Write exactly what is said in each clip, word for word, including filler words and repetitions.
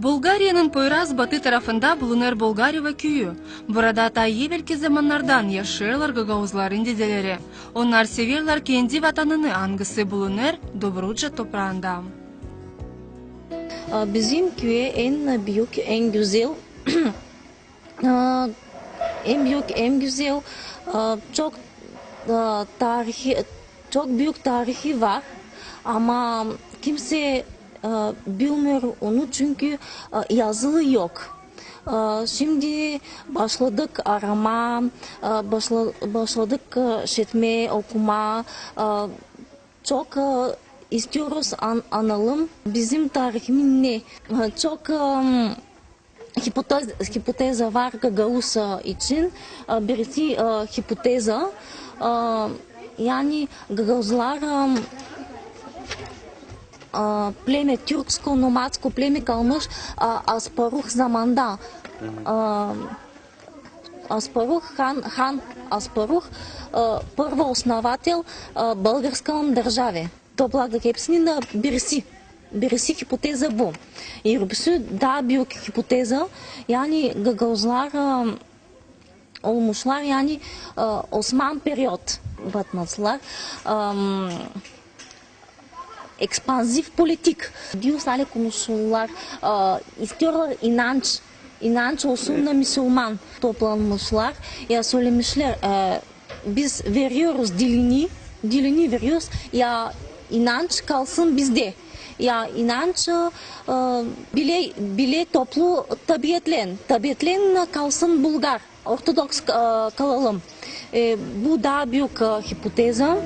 Bulgariyanın poyraz batı tarafında bulunêr Bulgarova küüyü. Burada taa evelki zamannardan yaşêêrlar gagauzların dedeleri. Onnar severlär kendi vatanını, angısı bulunêr Dobruca topraanda. A, bizim küüyä en büük, en gözäl, a, en büük, en gözäl, a, çok, a, tarihi, çok büük tarihi var, ama kimsey, a, bilmeer onu, çünkü, a, yazılı yok. A, şindi başladık aramaa, a, başla-, başladık, a, işitmää, okumaa, a, çok, e, istiyoruz an-, analım. Bizim tarihimiz ne? E, çok, e, hipotez-, hipoteza var gagauz, e, için. E, birisi, e, hipoteza, e, yani gagauzlar, e, e, plemä, türksko-nomadsko plemä kalmış, e, Aspăruh zamanda. E, Aspăruh, han, han Aspăruh, e, prvo osnovatel, e, bulgarskoj države. Topladık hepsini, da birisi, birisi hipoteza bu. İr öbürsü taa büük hipoteza, yani gagauzlar, e, olmuşlar, yani, e, Osman period, batmazlar. E, ekspanziv politik. Diil sade konuşulêrlar, e, istiyorlar inanç, inanç olsun da musulman. Toplanmışlar, ya sölemişlär, e, biz veriyoruz dilini, dilini veriyoruz, ya inanç kalsın bizdä. Ya inanç, e, bilä, bilä toplu tabiatlän, tabiatlän kalsın bulgar. Ortodoks, e, kalalım. E, bu taa büük, e, hipoteza.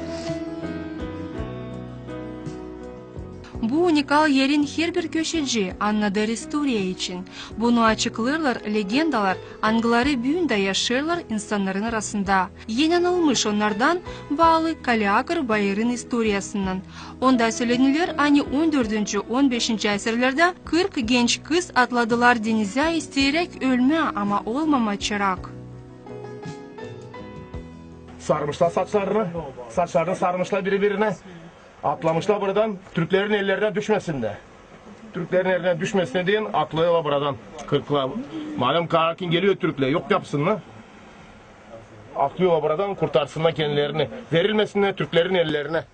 Bu unikal erin herbir köşeci annadêr istoriya için. Bunu açıklêêrlar legendalar, angıları büün dä yaşêêrlar insannarın arasında. En anılmış onnardan baalı Kaleakır bayırın istoriyasından. Onda sölenilär, ani on dördüncü, on beşinci asırlarda kırk genç kız atladılar denizä, isteyäräk ölmää, ama olmamaa çırak. Sarmışlar saçlarını, saçlarını sarmışlar biri-birinä. Atlamışlar buradan, türklerin ellerinä düşmesin dä. Türklerin ellerinä düşmesin deyni atlêêrlar buradan. Kırklar. Madem karakin geliyor türklär, yok yapsınnar. Atlêêrlar buradan, kurtarsınnar kendilerini. Verilmesinnär türklerin ellerinä.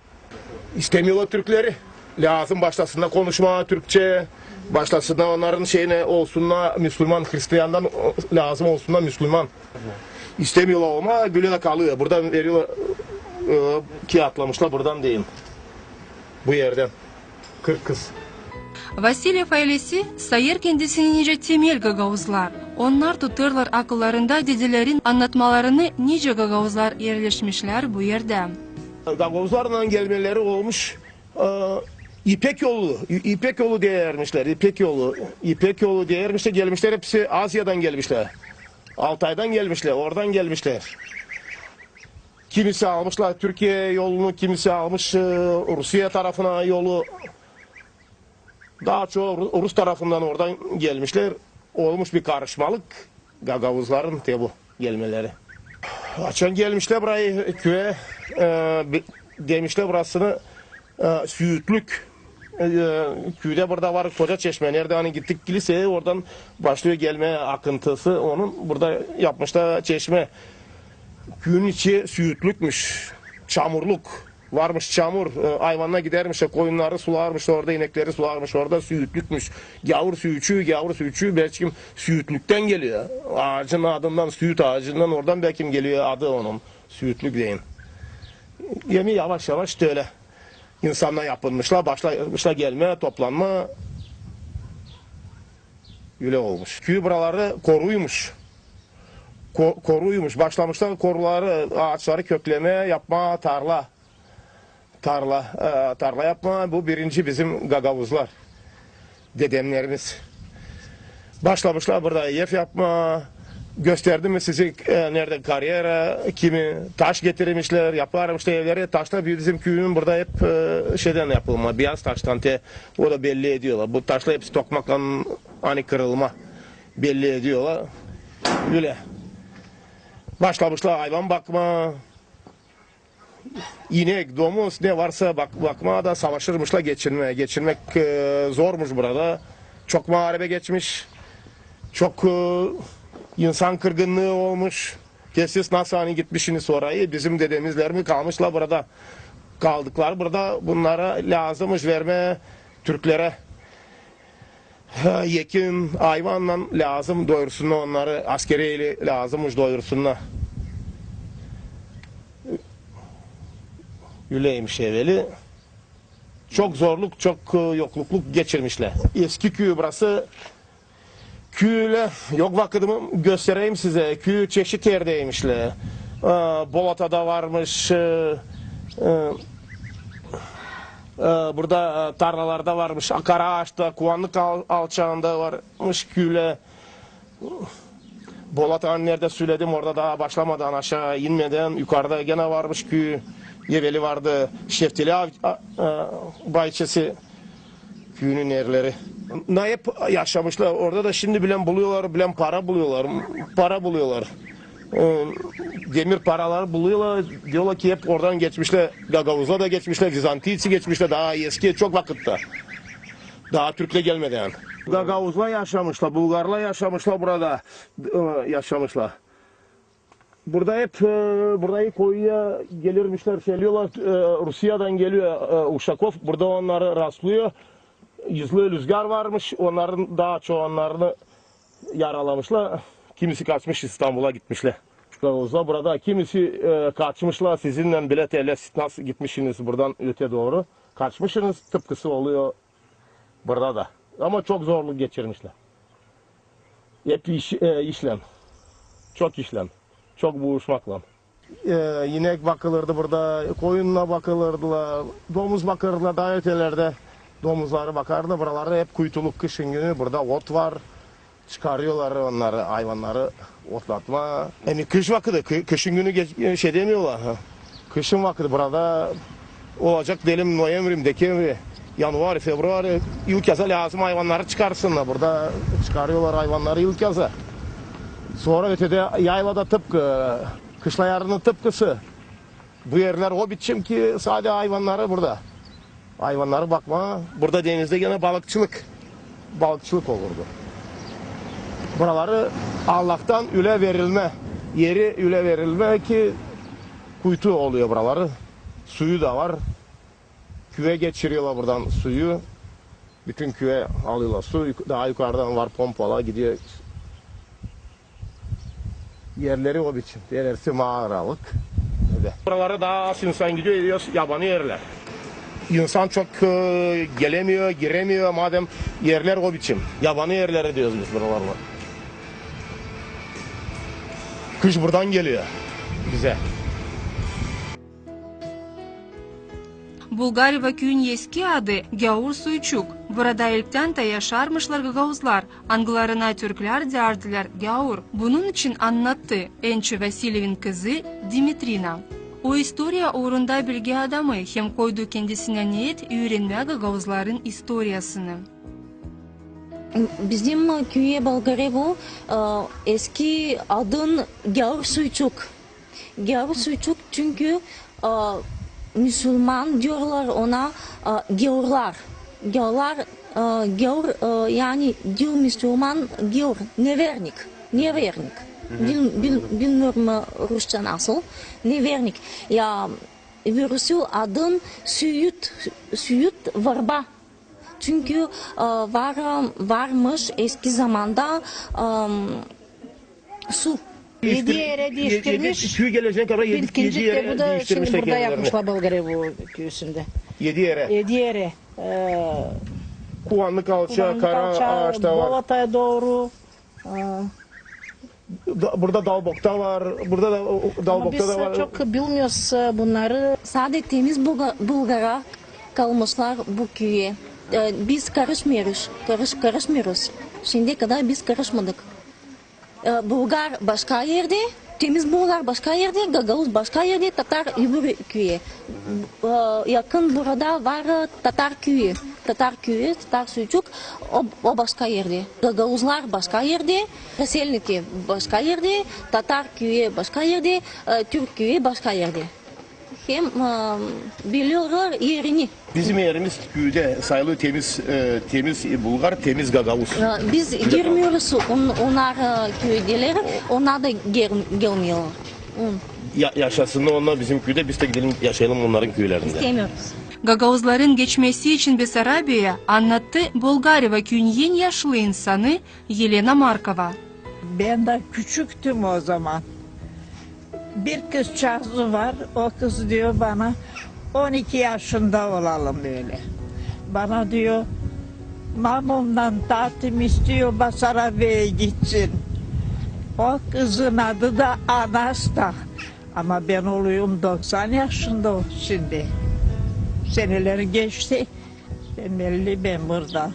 İstämeerlär türkleri. Lääzım başlasınnar konuşmaa türkçä. Başlasınnar onnarın şeyinä, olsunnar musulman, hristiyandan, o, lääzım olsunnar musulman. İstämeerlär olmaa, bölä dä kalêr. Buradan veriyorlar, e, ki atlamışlar buradan deyni. Bu erdän. Kırk kız. Vasilyev aylesi sayêr kendisini nicä temel gagauzlar. Onnar tutêrlar akıllarında dedelerin annatmalarını, nicä gagauzlar erleşmişlär bu erdä. Gagauzlarlan gelmeleri olmuş, e, İpek yolu, İ-, İpek yolu deyärmişlär, İpek yolu. İpek yolu deyärmişlär, gelmişlär, hepsi Aziyadan gelmişlär. Altaydan gelmişlär, oradan gelmişlär. Kimisi almışlar Türkiye yolunu, kimisi almış, e, Rusiya tarafına yolu. Taa çoyu Ru-, Rus tarafından oradan gelmişlär. Olmuş bir karışmalık gagauzların te bu gelmeleri. Açan gelmişlär burayı, küüyä, e, bi-, demişlär burasını, e, Süütlük. E, e, küüdä burada var koca çeşmä. Neredä ani gittik kilisäyä, oradan başlıyor gelmä akıntısı. Onun burada yapmışlar çeşmä. Küüyün içi Süütlükmüş. Çamurluk. Varmış çamur. E, ayvannar gidärmiş, koyunnarı sularmış orada, inekleri sularmış orada, Süütlükmüş. Gavur Süütçü, Gavur Süütçü, belki Süütlükten geliyor. Aacın adından, Süüt aacından, oradan belki geliyor adı onun. Süütlük deyni. Demäk, yavaş-yavaş tölä insannar yapılmışlar, başlamışlar gelmää, toplanmaa. Ölä olmuş. Küü buraları koruymuş. Ko-, koruymuş. Başlamışlar koruları, aaçları köklemää, yapmaa tarla. Tarla, e, tarla yapmaa. Bu birinci bizim gagauzlar. Dedemlerimiz. Başlamışlar burada ev yapmaa. Gösterdim mi sizi, e, neredä karyera, kimi taş getirmişlär, yaparmışlar evleri. Taşlar bizim küüyün burada hep, e, şeydän yapılma, biyaz taştan te, o da belli ediyorlar. Bu taşlar hepsi tokmaklan ani kırılma belli ediyorlar. Ölä. Başlamışlar ayvan bakmaa. İnek, domuz, ne varsa bak-, bakmaa da savaşırmışlar geçinmää. Geçinmäk, e, zormuş burada. çok muarebe geçmiş, çok, e, insan kırgınlıı olmuş. Te siz nasıl ani gitmişsiniz orayı? Bizim dedemizlerimiz kalmışlar burada. Kaldıkları burada, bunnarı lääzımmış vermää türklere. Ha, ekin, ayvannan lääzım doyursunnar onnarı, askeri eli lääzımmış doyursunnar. Üleymiş eveli. Çok zorluk, çok, e, yoklukluk geçirmişlär. Eski küüyü burası. Küüyü yok vakıdımı göstereyim sizä. Küüyü çeşit erdeymişlär. E, Bolatada varmış, e, e, e, burada, e, tarlalarda varmış. Karaaaşta, Kuvanlık al-, alçaanda varmış küüyü. Bolatanı neredä söledim, orada taa başlamadan, aşaa inmedän, yukarıda genä varmış küüyü, eveli vardı şeftali av-, a-, a-, bayçası, küüyünün erleri. Naep yaşamışlar, orada da şindi bilän buluyorlar, bilän para buluyorlar, para buluyorlar. E, demir paraları buluyorlar, diyorlar ki hep oradan geçmişlär, Gagauzlar da geçmişlär, Vizantiyci geçmişlär, taa eski, çok vakıtta. Taa türklär gelmedän. Gagauzlar yaşamışlar, bulgarlar yaşamışlar burada, e, yaşamışlar. Burada hep, e, burada ilk koyuya gelirmişlär, geliyorlar, e, Rusiyadan geliyor, e, Uşakov, burada onnarı rastlıyor. Hızlı lüzgar varmış, onnarın taa çoyu onnarını yaralamışlar. Kimisi kaçmış, İstanbula gitmişlär. Gagauzlar burada, kimisi, e, kaçmışlar, sizinnän bilä teellär, siz nasıl gitmişsiniz buradan öte dooru. Kaçmışsınız, tıpkısı oluyor burada da. Ama çok zorluk geçirmişlär. Hep iş, e, işlän. Çok işlän. Çok buuşmaklan. E, inek bakılırdı burada, koyunna bakılırdılar, domuz bakırdılar, taa ötelerdä domuzları bakardı. Buraları hep kuytuluk kışın günü, burada ot var. Çıkarıyorlar onnarı, ayvannarı otlatmaa. Hem kış vakıdı, kı-, kışın günü geç-, şey demiyorlar, ha. Kışın vakıdı burada olacak, deyelim, noyembri, dekembri, yanvari, fevruari, ilk yaza lääzım ayvannarı çıkarsınnar. Burada çıkarıyorlar ayvannarı ilk yaza. Sora ötedä yaylada tıpkı, kışla yarını tıpkısı. Bu erlär o biçim ki, sade ayvannarı burada. Ayvannarı bakmaa. Burada denizdä genä balıkçılık. Balıkçılık olurdu. Buraları Allahtan ölä verilmä. Eri ölä verilmä ki, kuytu oluyor buraları. Suyu da var. Küüyä geçiriyorlar buradan suyu. Bütün küüyä alıyorlar su. Yuk-, taa yukarıdan var pompalar, gidiyor. Erleri o biçim. Erersi maaralık. Öyle. Buralara taa az insan gidiyor, diyoruz, yabanı erlär. İnsan çok, e, gelemiyor, giremiyor, madem erlär o biçim. Yabanı erleri diyoruz biz buralara. Kış buradan geliyor bizä. Bulgareva küüyün eski adı Gâur Suyçuk. Burada ilktän tä yaşarmışlar gagauzlar, angılarına türklär deerdilär gâur. Bunun için annattı Ençe Vasilyevin kızı Dimitrina. O istoriya uurunda bilgi adamı hem koydu kendisinä neet üürenmää gagauzların istoriyasını. Bizim küüyä Bulgarevu, e, eski adın Gâur Suyçuk. Gâur Suyçuk, çünkü, e, musulman diyorlar ona, e, gâurlar. Gâurlar, e, gâur, e, yani diil musulman, gâur, nevernik, nevernik. Bil-, bil-, bilmiyorum, e, rusça nasıl. Nevernik. Ya, virüsü adın süüt, süüt varba. Çünkü, e, var, varmış eski zamanda, e, su. Edi erä diiştirmiş. Küüyü gelecek kadar edi, edi erä diiştirmişlär kendilerini. Yapmışlar Bulgarevu küüsündä. Edi erä. Edi erä. E, Kuvanlık alçaa, Kuvanlık alçaa, Karaaaş da var. Bolotaya dooru. E, Da, burada Dalbokta var, burada da, o, o, Dalbokta da var. Ama biz çok bilmiyoruz, e, bunnarı. Sade temiz Bulga-, Bulgara kalmışlar bu küüyä. E, biz karışmêêrız, karış-, karışmêêrız. Şindiyä kadar biz karışmadık. E, Bulgar başka erdä, temiz Bulgar başka erdä, Gagauz başka erdä, Tatar öbür küüyä. E, yakın burada var, e, Tatar küüyü. Tatar küüyü, Tatar Suyçuk, o, o başka erdä. Gagauzlar başka erdä, Raselniki başka erdä, Tatar küüyü başka erdä, e, Türk küüyü başka erdä. hem, e, biliyorlar erini. Bizim erimiz küüdä sayılêr temiz, e, temiz bulgar, temiz gagauz. E, biz girmiyoruz on-, onnar, e, küüdelär, onnar da gel-, gelmeerlär. Ya-, yaşasınnar onnar bizim küüdä, biz dä gidelim yaşayalım onnarın küülerindä. İstemiyoruz. Gagauzların geçmesi için Besarabiyaya, annattı Bulgareva küüyün en yaşlı insanı Yelena Markova. Bän dä küçüktüm o zaman. Bir kızçaazı var, o kız diyor bana, on iki yaşında olalım ölä. Bana diyor, mamamnan tatim istiyor Basarabiyaya gitsin. O kızın adı da Anasta. Ama bän oluyum doksan yaşında şindi. Seneleri geçti. Demäli bän burada.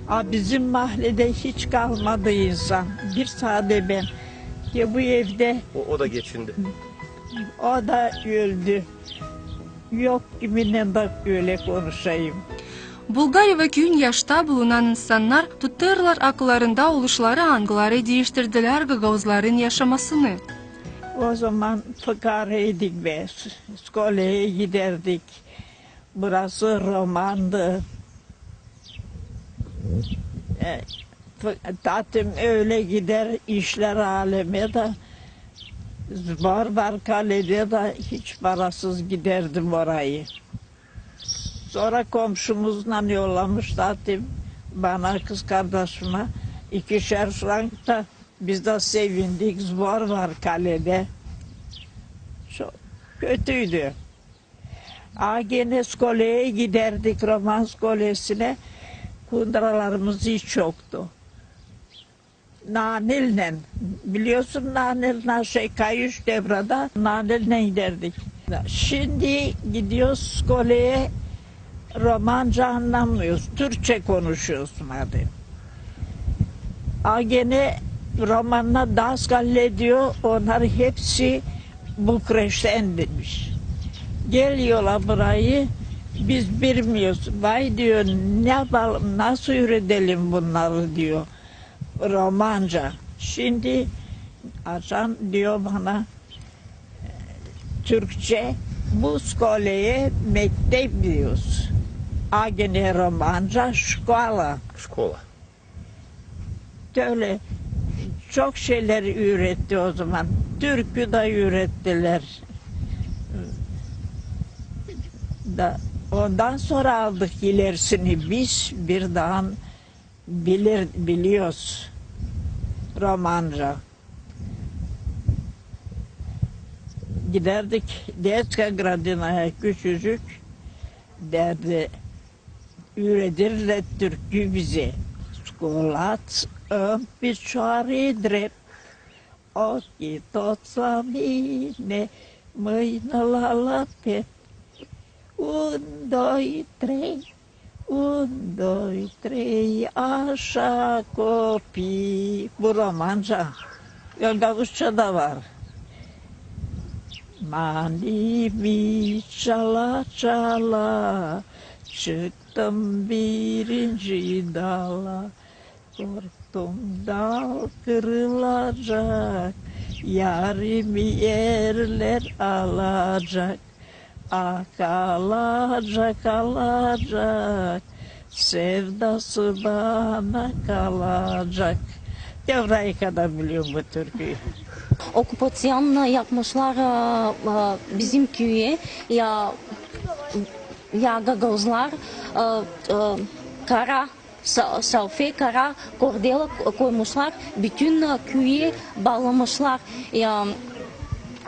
A, bizim mahalledä hiç kalmadı insan. Bir sade bän. Ya bu evdä. O, o da geçindi. O da öldü. Yok kiminnän dä ölä konuşayım. Bulgareva küüyün yaşta bulunan insannar tutêrlar akıllarında oluşları, angıları diiştirdilär gagauzların yaşamasını. O zaman fıkaraydık biz. Skolaya gidärdik. Burası romandı. E, f-, tatim ölä gider, işlär alemä dä, zbor var kaledä dä, hiç parasız gidärdim orayı. Sora komşumuznan yollamış tatim bana, kızkardaşıma ikişer frank da, biz dä sevindik, zbor var kaledä. Çok kötüydü. A genä skolaya gidärdik, roman skolesinä, kundralarımız hiç yoktu. Nanelnän, biliyorsun, nanel, na şey, kayış devrada, nanelnän gidärdik. Şindi gidiyoruz skolaya, romanca annamıyoruz, türkçä konuşuyoruz madem. A genä romanna daskal ne diyor, onnar hepsi Bukreştän demiş. Geliyorlar burayı, biz bilmiyoruz. Vay diyor, ne yapalım, nasıl üüredelim bunnarı diyor. Romanca. Şindi açan diyor bana, türkçä, bu skolaya mektep diyoruz. A genä romanca, şkola. Şkola. Ölä çok şeylär üüretti o zaman. Türkü dä üürettilär. Da, ondan sora aldık ilerisini biz, bir dä bilir, biliyoruz romanca. Gidärdik detska gradinaya, küçücük, derdi, üüredirlär türkü bizä. Skolac în picioare drept, ochii toți la mine, mâină la lapet. Un, doi, trei, un, doi, trei, așa, copii. Bu romanca. Gagauzça da var. Mani mi çala, çala, çıktım birinci dala. Korktum dal kırılacak, yarimi erlär alacak. Ah, alacak, alacak, sevdası bana kalacak. Ya burayı kadar biliyorum bu türküyü. Okupaţiya yapmışlar, e, e, bizim küüyä, ya, ya gagauzlar, e, e, kara sa-, salfet, kara kordela ko-, koymuşlar, bütün, e, küüyä baalamışlar. E,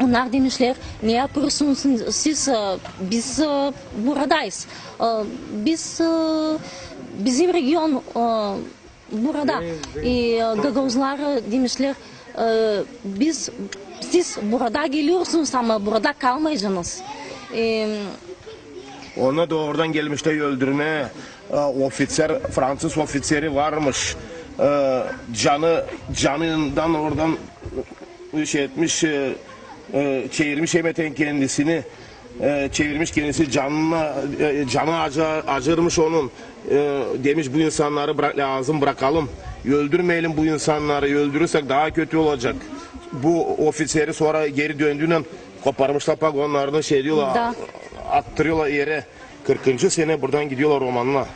onnar demişlär, ne yapêrsınız siz, e, biz, e, buradayız. E, biz, e, bizim region, e, burada. E, gagauzlar, e, demişlär, e, biz, siz burada geliyorsunuz, ama burada kalmayacaksınız. E, Ona doorudan gelmişlär öldürmää. E, ofitser, fransız ofitseri varmış. E, canı, canından oradan şey etmiş, e, e, çevirmiş hemen kendisini. E, çevirmiş kendisi canına, e, canı acı-, acırmış onun. E, demiş, bu insannarı bıra-, lääzım bırakalım. Öldürmeyelim bu insannarı. Öldürürsek daha kötü olacak. Bu ofitseri sora geri döndüynän Koparmışlar pagonlarını, şey diyorlar, da, attırıyorlar yere. Kırkıncı sene buradan gidiyorlar Romana.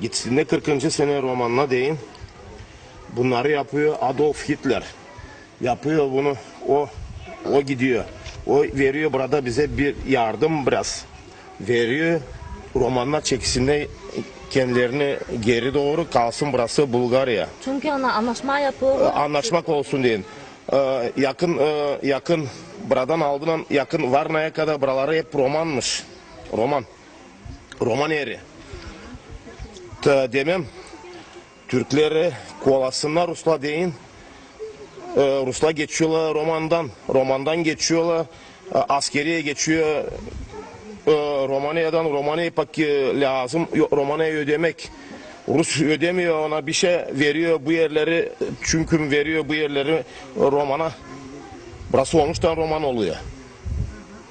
Gitsin de kırkıncı sene Romana deyin. Bunnarı yapıyor Adolf Hitler. Yapıyor bunu, o, o gidiyor. O veriyor burada bize bir yardım biraz. Veriyor. Romannar çeksin de kendilerini geri dooru, kalsın burası Bulgariya. Çünkü ana-, annaşma yapıyor. E, annaşmak olsun deyin. E, yakın, e, yakın buradan aldınan yakın Varnaya kadar buraları hep Romanmış. Roman. Roman eri. Ta demem, Türkleri kovalasınnar ruslar deyin. E, ruslar geçiyorlar Romandan. Romandan geçiyorlar. E, askeriye geçiyor. E, Romaniyadan, Romaniya paki lazım. Yo-, Romaniya ödemek. Rus ödemiyor ona bir şey, veriyor bu yerleri. Çünkü veriyor bu yerleri Romana. Burası onuştan Roman oluyor.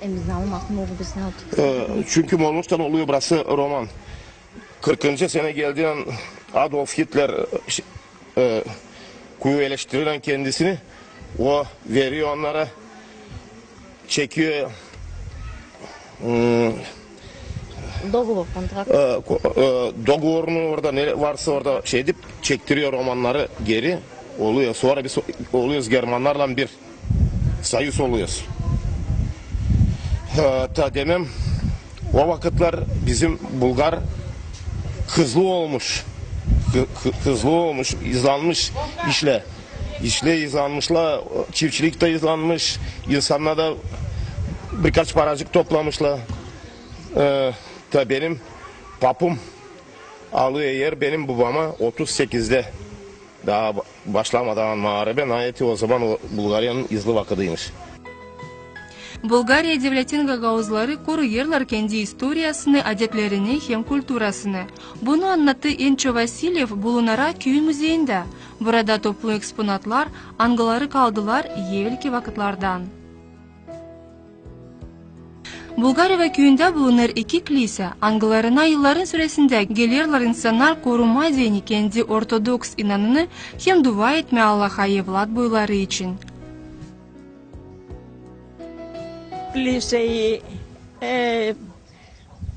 E, biz ne yapmak, ne oldu, biz ne yaptık? E, çünkü onuştan oluyor burası Roman. Kırkıncı sene geldiğin Adolf Hitler, e, kuyu eleştirilen kendisini, o veriyor onlara, çekiyor, hmm, Договор, контракт. E, ko-, e, dogovorunu orada ne varsa orada şey edip çektiriyor Romannarı geri. Oluyor. Sonra biz oluyoruz Germannarla bir. Soyuz oluyoruz. E, ta demem, o vakıtlar bizim Bulgar hızlı olmuş. Hı-, hı-, hızlı olmuş, hızlanmış işle. İşle hızlanmışlar, çiftçilik de hızlanmış, insanlar da birkaç paracık toplamışlar. E, ta benim papum alıyor er benim bubama otuz sekizde. Taa ba-, başlamadan muarebe, naeti o zaman o Bulgariyanın hızlı vakıdıymış. Bulgariya devletin gagauzları koruyêrlar kendi istoriyasını, adetlerini hem kulturasını. Bunu annattı Enço Vasilyev bulunarak küüyün muzeyindä. Burada toplu eksponatlar, angıları kaldılar evelki vakıtlardan. Bulgareva küüyündä bulunêr iki kliisä, angılarına yılların süresindä gelerlär insannar korumaa deyni kendi ortodoks inanını hem dua etmää Allaha evlat boyları için. Kliiseyi, e,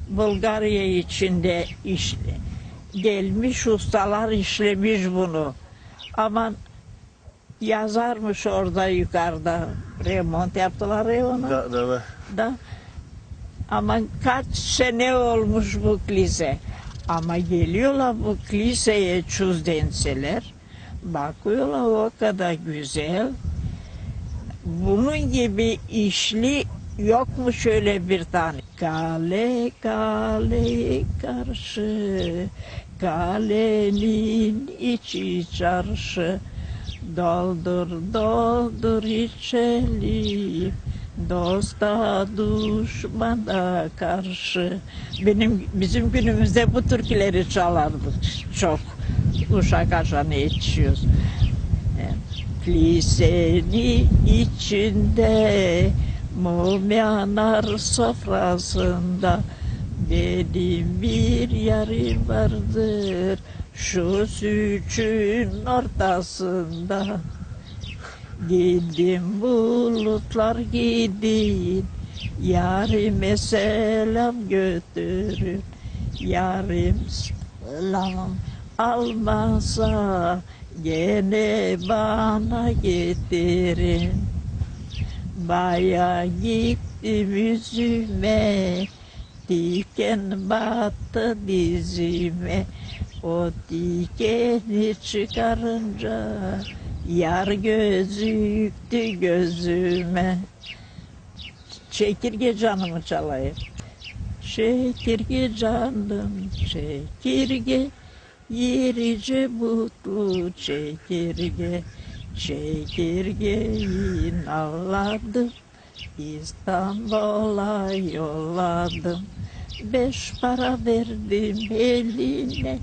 Bulgariya içindä işle-, gelmiş ustalar işlemiş bunu. Ama yazarmış orada yukarıda, remont yaptılar ya onu. Da, da, da. Da. Ama kaç sene olmuş bu kliise. Ama geliyorlar bu kliiseye çuzdensler. Bakıyorlar, o kadar güzel. Bunun gibi işli yokmuş öyle bir tane. Kale, kale karşı, kalenin içi çarşı. Doldur, doldur içelim, dosta, düşmana karşı. Benim, bizim günümüzde bu türküleri çalardık çok. Uşak aşağı yetişiyoruz. Klisenin içinde, mum yanar sofrasında, benim bir yarim vardır şu süçün ortasında. Gidin bulutlar gidin, yarime selam götürün. Yarim selam almasa, gene bana getirin. Baya gittim üzüme, diken battı dizime. O dikeni çıkarınca yar gözüktü gözüme. Çekirge canımı çalayım. Çekirge canım, çekirge, irice butlu çekirge. Çekirgeyi ağladım, İstanbul'a yolladım. Beş para verdim eline,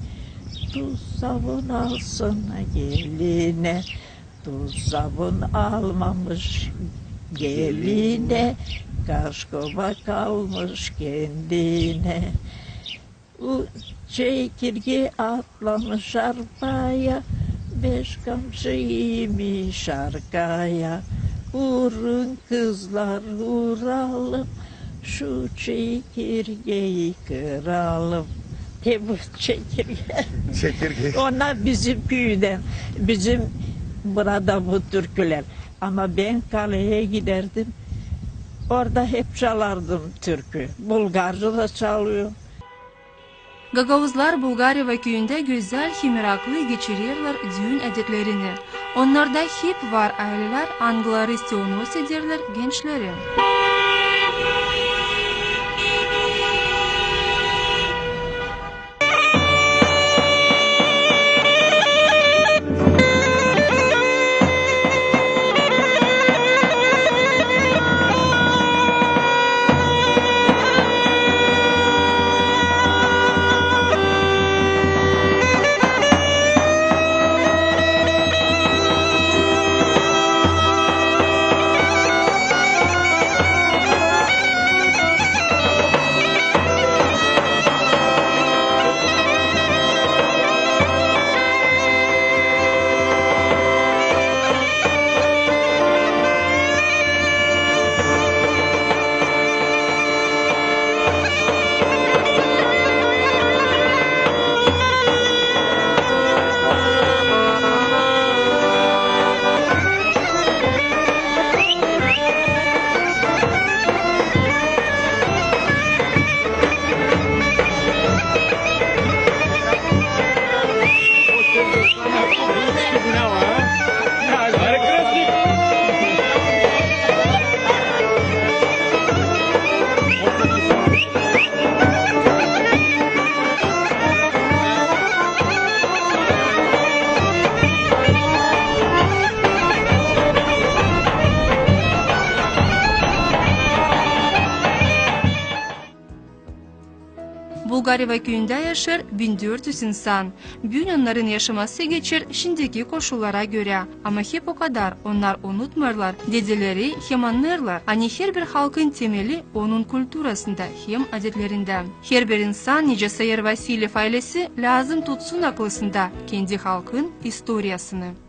tuz sabun alsın geline. Tuz sabun almamış geline, kaşkova kalmış kendine. Bu çekirge atlamış arpaya, beş kamçı imiş arkaya. Vurun kızlar, vuralım, şu çekirgeyi kıralım. De bu çekirge. Çekirge. Onnar bizim küüdän, bizim burada bu türkülär. Ama bän kalaya giderdim, orada hep çalardım türkü. Bulgarca da çalıyorum. Gagauzlar Bulgareva küüyündä gözäl hem meraklı geçirerlär düün adetlerini. Onnarda hep var aylelär, angıları stöönos ederlär gençleri. Bulgareva küüyündä yaşêêr bin dört üz insan. Büün onnarın yaşaması geçer şindiki koşullara görä. Ama hep okadar onnar unutmêêrlar dedeleri hem annêêrlar, ani herbir halkın temeli onun kulturasında hem adetlerindä. Herbir insan, nicä sayêr Vasilyev aylesi, lääzım tutsun aklısında kendi halkın istoriyasını.